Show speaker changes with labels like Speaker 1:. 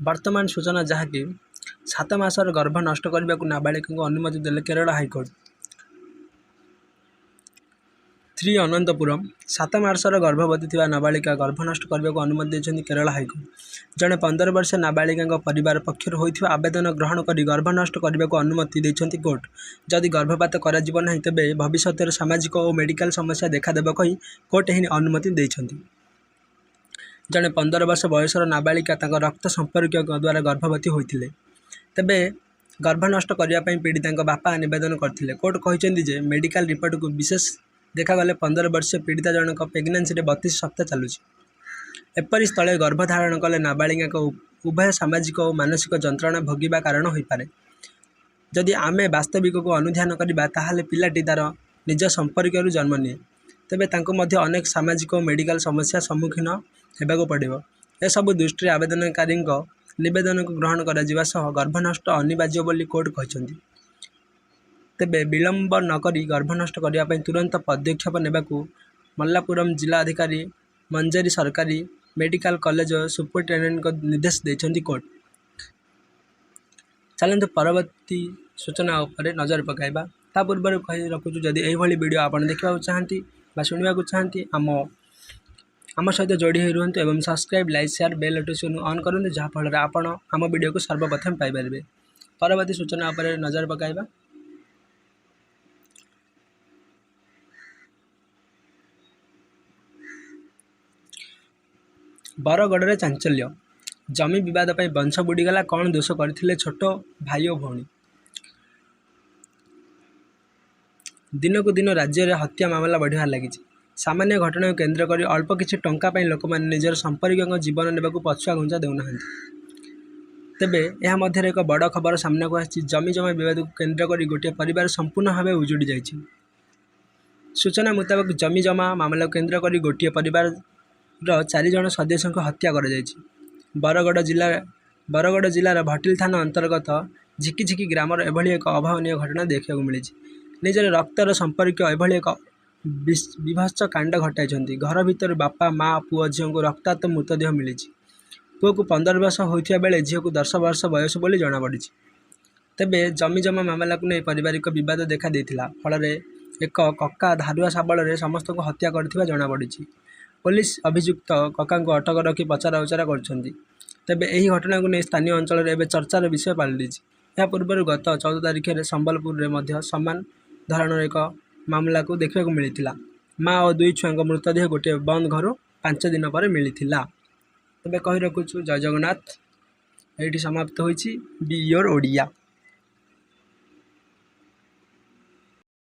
Speaker 1: ବର୍ତ୍ତମାନ ସୂଚନା ଯାହାକି 7 ମାସର ଗର୍ଭ ନଷ୍ଟ କରିବାକୁ ନାବାଳିକାଙ୍କୁ ଅନୁମତି ଦେଲେ କେରଳ ହାଇକୋର୍ଟ। ଥିରୁଅନନ୍ତପୁରମ୍, 7 ମାସର ଗର୍ଭବତୀ ଥିବା ନାବାଳିକା ଗର୍ଭ ନଷ୍ଟ କରିବାକୁ ଅନୁମତି ଦେଇଛନ୍ତି କେରଳ ହାଇକୋର୍ଟ। ଜଣେ 15 ବର୍ଷୀୟ ନାବାଳିକାଙ୍କ ପରିବାର ପକ୍ଷରୁ ହୋଇଥିବା ଆବେଦନ ଗ୍ରହଣ କରି ଗର୍ଭ ନଷ୍ଟ କରିବାକୁ ଅନୁମତି ଦେଇଛନ୍ତି କୋର୍ଟ। ଯଦି ଗର୍ଭପାତ କରାଯିବ ନାହିଁ ତେବେ ଭବିଷ୍ୟତରେ ସାମାଜିକ ଓ ମେଡିକାଲ ସମସ୍ୟା ଦେଖାଦେବ କହି କୋର୍ଟ ଏହି ଅନୁମତି ଦେଇଛନ୍ତି। ଜଣେ 15 ବର୍ଷ ବୟସର ନାବାଳିକା ତାଙ୍କ ରକ୍ତ ସମ୍ପର୍କୀୟଙ୍କ ଦ୍ୱାରା ଗର୍ଭବତୀ ହୋଇଥିଲେ। ତେବେ ଗର୍ଭ ନଷ୍ଟ କରିବା ପାଇଁ ପୀଡ଼ିତାଙ୍କ ବାପା ନିବେଦନ କରିଥିଲେ। କୋର୍ଟ କହିଛନ୍ତି ଯେ ମେଡିକାଲ ରିପୋର୍ଟକୁ ବିଶେଷ ଦେଖାଗଲେ 15 ବର୍ଷୀୟ ପୀଡ଼ିତା ଜଣକ ପ୍ରେଗନେନ୍ସିରେ 32 ସପ୍ତାହ ଚାଲୁଛି। ଏପରି ସ୍ଥଳେ ଗର୍ଭଧାରଣ କଲେ ନାବାଳିକାଙ୍କ ଉଭୟ ସାମାଜିକ ଓ ମାନସିକ ଯନ୍ତ୍ରଣା ଭୋଗିବା କାରଣ ହୋଇପାରେ। ଯଦି ଆମେ ବାସ୍ତବିକକୁ ଅନୁଧ୍ୟାନ କରିବା ତାହେଲେ ପିଲାଟି ତା'ର ନିଜ ସମ୍ପର୍କୀୟରୁ ଜନ୍ମ ନିଏ। ତେବେ ତାଙ୍କୁ ମଧ୍ୟ ଅନେକ ସାମାଜିକ ଓ ମେଡିକାଲ ସମସ୍ୟା ସମ୍ମୁଖୀନ ହେବାକୁ ପଡ଼ିବ। ଏସବୁ ଦୃଷ୍ଟିରେ ଆବେଦନକାରୀଙ୍କ ନିବେଦନକୁ ଗ୍ରହଣ କରାଯିବା ସହ ଗର୍ଭନଷ୍ଟ ଅନିବାର୍ଯ୍ୟ ବୋଲି କୋର୍ଟ କହିଛନ୍ତି। ତେବେ ବିଳମ୍ବ ନ କରି ଗର୍ଭନଷ୍ଟ କରିବା ପାଇଁ ତୁରନ୍ତ ପଦକ୍ଷେପ ନେବାକୁ ମଲ୍ଲାପୁରମ ଜିଲ୍ଲା ଅଧିକାରୀ ମଞ୍ଜେରୀ ସରକାରୀ ମେଡିକାଲ କଲେଜ ସୁପରିଟେଣ୍ଡେଣ୍ଟଙ୍କୁ ନିର୍ଦ୍ଦେଶ ଦେଇଛନ୍ତି କୋର୍ଟ। ଚାଲନ୍ତୁ ପରବର୍ତ୍ତୀ ସୂଚନା ଉପରେ ନଜର ପକାଇବା। ତା ପୂର୍ବରୁ କହି ରଖୁଛୁ, ଯଦି ଏହିଭଳି ଭିଡ଼ିଓ ଆପଣ ଦେଖିବାକୁ ଚାହାନ୍ତି ବା ଶୁଣିବାକୁ ଚାହାନ୍ତି, ଆମ ସହିତ ଯୋଡ଼ି ହୋଇ ରୁହନ୍ତୁ ଏବଂ subscribe, like, share, bell notification on କରନ୍ତୁ, ଯାହାଫଳରେ ଆପଣ ଆମ ଭିଡ଼ିଓକୁ ସର୍ବପ୍ରଥମେ ପାଇପାରିବେ। ପରବର୍ତ୍ତୀ ସୂଚନା ଉପରେ ନଜର ପକାଇବା। ବରଗଡ଼ରେ ଚାଞ୍ଚଲ୍ୟ, ଜମି ବିବାଦ ପାଇଁ ବଂଶ ବୁଡ଼ିଗଲା, କ'ଣ ଦୋଷ କରିଥିଲେ ଛୋଟ ଭାଇ ଓ ଭଉଣୀ? ଦିନକୁ ଦିନ ରାଜ୍ୟରେ ହତ୍ୟା ମାମଲା ବଢ଼ିବାରେ ଲାଗିଛି। ସାମାନ୍ୟ ଘଟଣାକୁ କେନ୍ଦ୍ର କରି ଅଳ୍ପ କିଛି ଟଙ୍କା ପାଇଁ ଲୋକମାନେ ନିଜର ସମ୍ପର୍କୀୟଙ୍କ ଜୀବନ ନେବାକୁ ପଛୁଆ ଘୁଞ୍ଚା ଦେଉନାହାନ୍ତି। ତେବେ ଏହା ମଧ୍ୟରେ ଏକ ବଡ଼ ଖବର ସାମ୍ନାକୁ ଆସିଛି। ଜମିଜମା ବିବାଦକୁ କେନ୍ଦ୍ର କରି ଗୋଟିଏ ପରିବାର ସମ୍ପୂର୍ଣ୍ଣ ଭାବେ ଉଜୁଡ଼ି ଯାଇଛି। ସୂଚନା ମୁତାବକ, ଜମିଜମା ମାମଲାକୁ କେନ୍ଦ୍ର କରି ଗୋଟିଏ ପରିବାରର 4 ଜଣ ସଦସ୍ୟଙ୍କୁ ହତ୍ୟା କରାଯାଇଛି। ବରଗଡ଼ ଜିଲ୍ଲାର ଭଟିଲ ଥାନା ଅନ୍ତର୍ଗତ ଝିକିଝିକି ଗ୍ରାମର ଏଭଳି ଏକ ଅଭାବନୀୟ ଘଟଣା ଦେଖିବାକୁ ମିଳିଛି। ନିଜର ରକ୍ତର ସମ୍ପର୍କୀୟ ଏଭଳି ଏକ ବୀଭତ୍ସ କାଣ୍ଡ ଘଟାଇଛନ୍ତି। ଘର ଭିତରୁ ବାପା, ମା, ପୁଅ, ଝିଅଙ୍କୁ ରକ୍ତାକ୍ତ ମୃତଦେହ ମିଳିଛି। ପୁଅକୁ 15 ବର୍ଷ ହୋଇଥିବା ବେଳେ ଝିଅକୁ 10 ବର୍ଷ ବୟସ ବୋଲି ଜଣାପଡ଼ିଛି। ତେବେ ଜମିଜମା ମାମଲାକୁ ନେଇ ପାରିବାରିକ ବିବାଦ ଦେଖା ଦେଇଥିଲା। ଫଳରେ ଏକ କକା ଧାରୁଆ ଶାବଳରେ ସମସ୍ତଙ୍କୁ ହତ୍ୟା କରିଥିବା ଜଣାପଡ଼ିଛି। ପୋଲିସ ଅଭିଯୁକ୍ତ କକାଙ୍କୁ ଅଟକ ରଖି ପଚରାଉଚରା କରୁଛନ୍ତି। ତେବେ ଏହି ଘଟଣାକୁ ନେଇ ସ୍ଥାନୀୟ ଅଞ୍ଚଳରେ ଏବେ ଚର୍ଚ୍ଚାର ବିଷୟ ପାଲଟିଛି। ଏହା ପୂର୍ବରୁ ଗତ 14 ତାରିଖରେ ସମ୍ବଲପୁରରେ ମଧ୍ୟ ସମାନ ଧରଣର ଏକ ମାମଲାକୁ ଦେଖିବାକୁ ମିଳିଥିଲା। ମା ଓ 2 ଛୁଆଙ୍କ ମୃତଦେହ ଗୋଟିଏ ବନ୍ଦ ଘରୁ 5 ଦିନ ପରେ ମିଳିଥିଲା। ତେବେ କହି ରଖୁଛୁ, ଜୟ ଜଗନ୍ନାଥ। ଏଇଠି ସମାପ୍ତ ହୋଇଛି ବି your Odia.